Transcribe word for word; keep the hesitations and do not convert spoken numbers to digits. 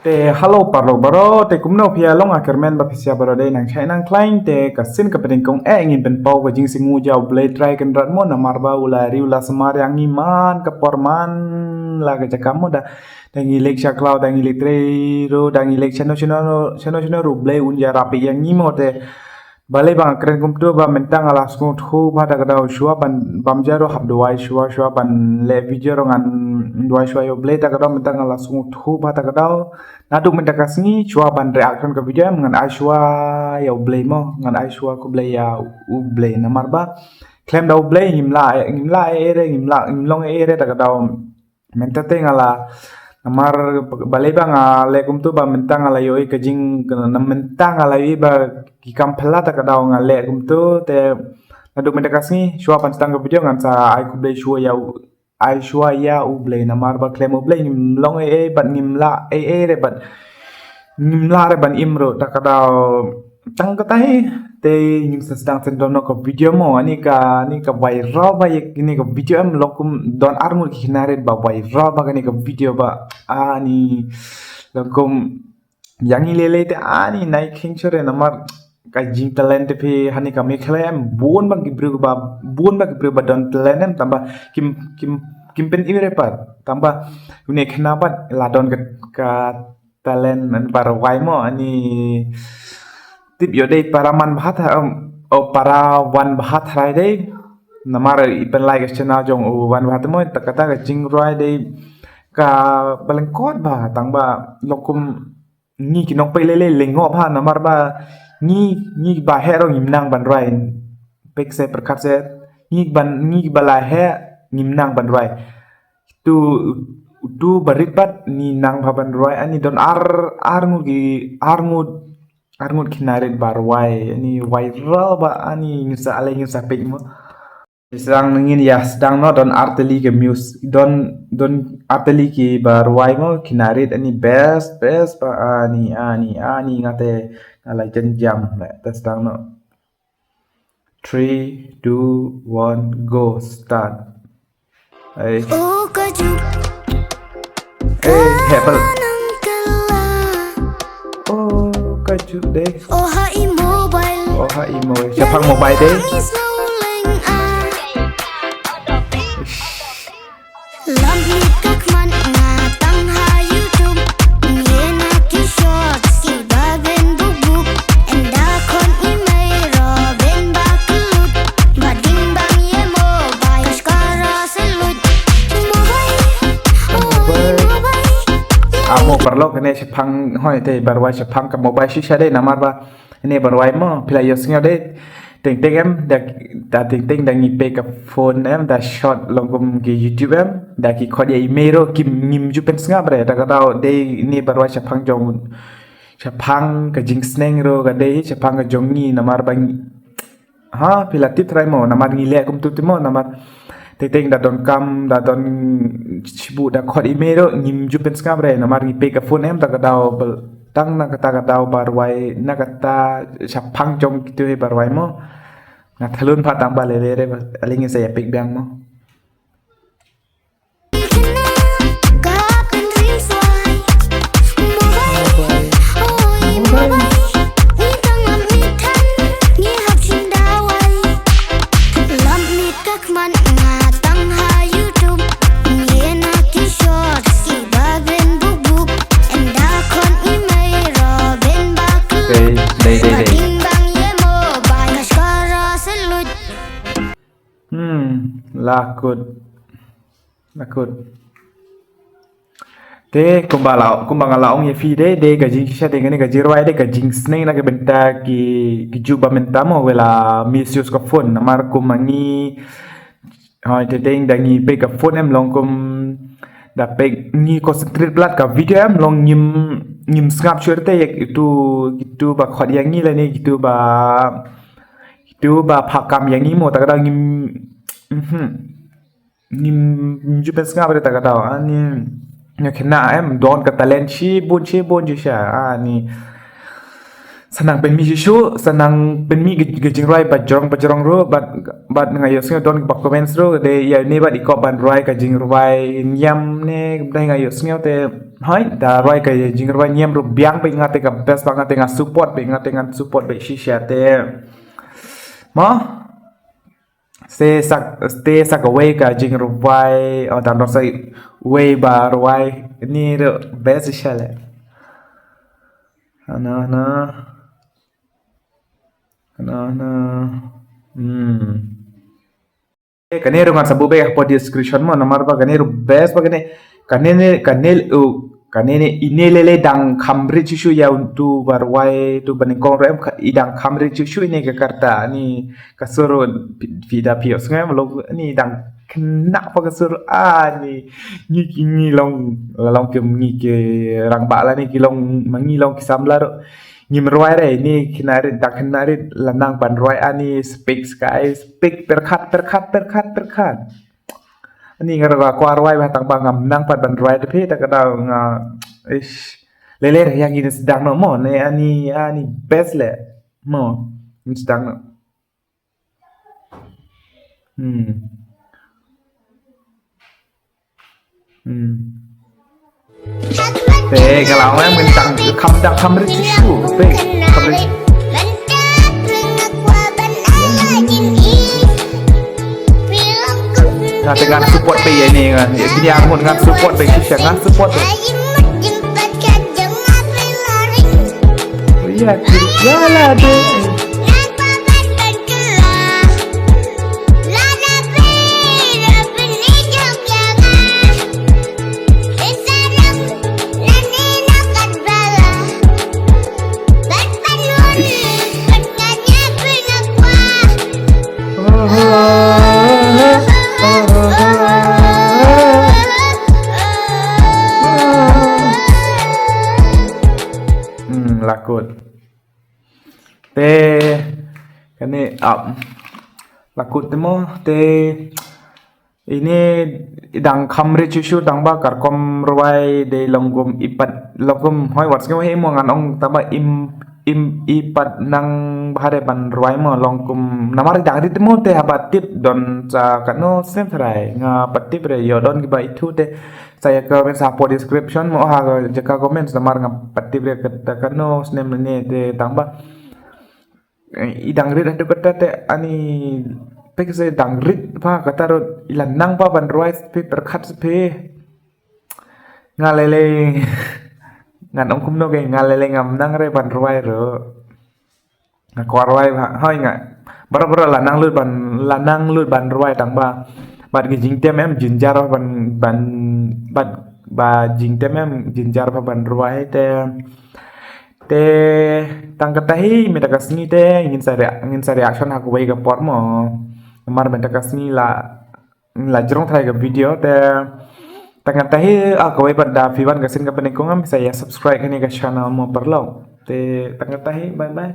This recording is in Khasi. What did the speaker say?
Te hello parlok baroh, te kumno phi ïa long, nga kyrmen ba phi sha baroh dei nang shai nang khlaiñ. Te ka sien kaba nyngkong eh ngin pynpaw ka jingsngew ïa U Blei Trai Kynrad mo, namar ba u la ri u la sumar ïa ngi man ka por man la ka jaka mo, da da ngi leit sha khlaw, da ngi leit trei ruh, da ngi leit shano shano, shano shano ruh U Blei un ïarap ïa ngi mo. Te balei ba nga kren kumto, ba mynta nga la sngewthuh bha ta ka daw shuwa ban, bam ja ruh hap duwai shuwa, shuwa ban leh video ruh ngan duwai shuwa ïa U Blei. Ta ka daw mynta nga la sngewthuh bha ta ka daw, naduh mynta ka sngi shuwa ban reaction ka video em, ngan ai shuwa ïa U Blei mo, ngan ai shuwa khublei ïa U Blei, namar ba khlem da U Blei ngim lah, ngim lah ei ei re, ngim lah, ngim long ei ei re ta ka daw. Mynta te nga la, namar balei ba nga leh kumto, ba mynta nga la ïohi ka jing, na mynta nga la ïohi ba ki kam phylla ta ka daw nga leh kumto. Te naduh mynta ka sngi shuwa ban sdang ka video ngan sa ai khublei shuwa ïa U, ai shuwa ïa U Blei, namar ba khlem U Blei ngim long ei ei bad ngim lah ei ei re bad ngim lah re ban im ruh ta ka daw. Tang kata hi te ngin sa sdang sdang noh ka video mo. Ani ka, ani ka viral ba ïa kane ka video em, long kum don ar ngut ki khynnah rit ba viral ba kane ka video ba, ani long kum ïa ngi lei lei te ani nai kheiñ shuh re, namar ka jing talent te phi hani ka Meghalaya em bun ba ki briew ba, bun ba ki briew ba don talent em, tangba kim, kim, kim pyn-i re pat, tangba une khynnah pat la don ka, ka talent, ani ba rwai mo, ani tip ïoh dei para man bha tha, em, o para Wan Bha Thrai dei. Namar i pynlait ka channel jong u Wan Bha Thrai mo, ta kata ka jingrwai dei kaba lyngkot bha, tangba long kum ngi ki nongpeit lei lei lyngngoh bha, namar ba ngi, ngi ba heh ruh ngim nang ban rwai. Peit se pyrkhat se, ngi ban, ngi ba la heh ngim nang ban rwai. Tu, tu ba rit pat ngi nang bha ban rwai. Ani don ar, ar ngut ki, ar ngut, ar ngut khynnah rit ba rwai. Ani viral ba ani ngin sa, ale ngin sa peit mo. Sdang ngin ïa sdang noh, don ar tylli ki mus, don, don ar tylli ki ba rwai mo, khynnah rit, ani best, best ba ani, ani, ani nga te nga la jan jam, te sdang noh. Three, two, one, go, start. Hey. Oh, ka juk. Hey, heh bal. Ka nang kylla. Oh, ka juk dei. Oh, ha i mobile. Oh, ha i mobile. Shaphang mobile dei. Ngi sngewleng ah. Ish. Lap mit ka khmat nga tang ha YouTube. Ngi na ki shorts ki ba ben buk buk. Ynda khot i mei ruh ben ba kyllut. Ba ding bang ïa mobile. Ka shkara se lut. Mobile. Oh, mobile. Mobile. Amo paralok, kane shaphang, hoi te ba rwai shaphang ka mobile shisha dei, namar ba kane ba rwai mo, phi la ïohsngew dei. Teng teng em, da, da teng teng da ngi peit ka phone em, da shot long kum ki YouTube em, da ki khot ïa i mei ruh kim, ngim ju pynsngap re, da ka daw dei kane ba rwai shaphang jong, shaphang ka jingsneng ruh ka dei shaphang ka jong ngi, namar ba ngi, ha, phi la tip trai mo, namar ngi leh kumtu te mo, namar teng teng da don kam, da don shibun da khot i mei ruh ngim ju pynsngap re, namar ngi peit ka phone em, da ka daw bel, tang na kata ka daw ba rwai, na kata shaphang jong kito hi ba rwai mo. Nga thalun pat tang ba lei lei re, ale ngin sa ïa peit biang mo. Dei, dei, dei, dei. Hmm, la kut. La kut. Te kumba la, kumba nga la ong ïa phi dei, dei ka jingshisha dei kane ka jingrwai dei ka jingsneng na ka bynta ki, ki ju ba mynta mo, wei la misuse ka phone, namar kum ma ngi, hoi, te dei da ngi peit ka phone em long kum da peit ngi concentrate blat ka video em long ngim, ngim sngap shuh te ïa kitu, kitu ba khot ïa ngi lane kitu ba, kitu ba phah kam ïa ngi mo, ta ka daw ngim, mhm. Ngim, ngim ju pynsngap re ta ka daw, ani, ngi khynnah em, don ka talent shibun, shibun ju sha, ani. Sa nang pynmih shuh shuh, sa nang pynmih ka, ka jingrwai bajrong bajrong ruh, bad, bad nga ïohsngew don kiba comments ruh, dei ïa ine bad i kop ban rwai ka jingrwai niam ne, dei nga ïohsngew te, hoi, da rwai ka jingrwai niam ruh biang bad nga te ka best bad nga te nga support bad nga te ngan support bad shisha te. Mo? Te sa, te sa kawei ka jingrwai, oh, tang dong sa wei ba rwai, ni ruh best shisha leh. Hana, hana. Hana, hana. Hmm. Eh, kane ruh ngan sa buh beit hapoh description mo, namar ba kane ruh best ba kane, kane ne, kane, uh, kane ne, ine lei lei dang kham rit shuh shuh ïa utu ba rwai, utu ba nyngkong ruh em, ka, i dang kham rit shuh shuh ine ka karta, ani ka sur ruh, phi, phi da phi ïohsngew mo, ani dang khynnah pa ka sur, ani, ngi, ngi long, la long ki, ngi ki rangbah lane ki long, ma ngi long ki samla ruh. Ngim rwai re, ni khynnah rit, da khynnah rit, la nang ban rwai ani speak sky, speak pyrkhat, pyrkhat, pyrkhat, pyrkhat. Ani nga ruh nga kwah rwai ba tang ba ngam nang pat ban rwai te phi, ta ka daw nga, ish. Lei lei re ïa ngi sdang noh mo, ne ani, ani best leh. Mo, ngi sdang noh. Hmm. Hmm. Te ka la ong em, kan tang kham, tang kham rit shuh shuh. Te kham rit. Nga te ngan support beit ïa ine, ngan, ïa kine arngut ngan support beit shisha, ngan support beit. Ïa, ïa la de. Hmm, la kut. Te, kane, ah, la kut te mo, te, ine, i dang kham rit shuh shuh, tang ba kyrkom rwai, dei long kum i pat, long kum, hoi, wat sngew hi mo ngan ong, tang ba im, im, i pat nang bha re ban rwai mo, long kum, namar i dang rit mo, te haba tip don sa katno snem tharai, nga pat tip re, ïoh don kiba ithuh te, sa ïa comment sa hapoh description mo, ha ka jaka comment, namar nga pat tip re kata katno snem ne te, tang ba. Eh, i dang rit haduh katta te ani, phi sa dang rit ba kata ruh i la nang ba ban rwai phi pyrkhat phi. Nga lei lei ngan ong kumno ke, nga lei lei ngam nang re ban rwai ruh. Nga kwah rwai ba, hoi nga. Baroh baroh la nang lut ban, la nang lut ban rwai tang ba. Bad ki jingtem em jynjar ban, ban, bad ba jingtem em jynjar ba ban rwai te. Te tang kata hi mynta ka sngi te ngin sa rea-, ngin sa reaction ha kawei ka por mo. Namar mynta ka sngi la, la jrong tharai ka video te tang kata hi, ah, kawei pat da phi wan ka sien ka pynïakong em sa ïa subscribe kane ka channel mo paralok. Te tang kata hi, bye bye.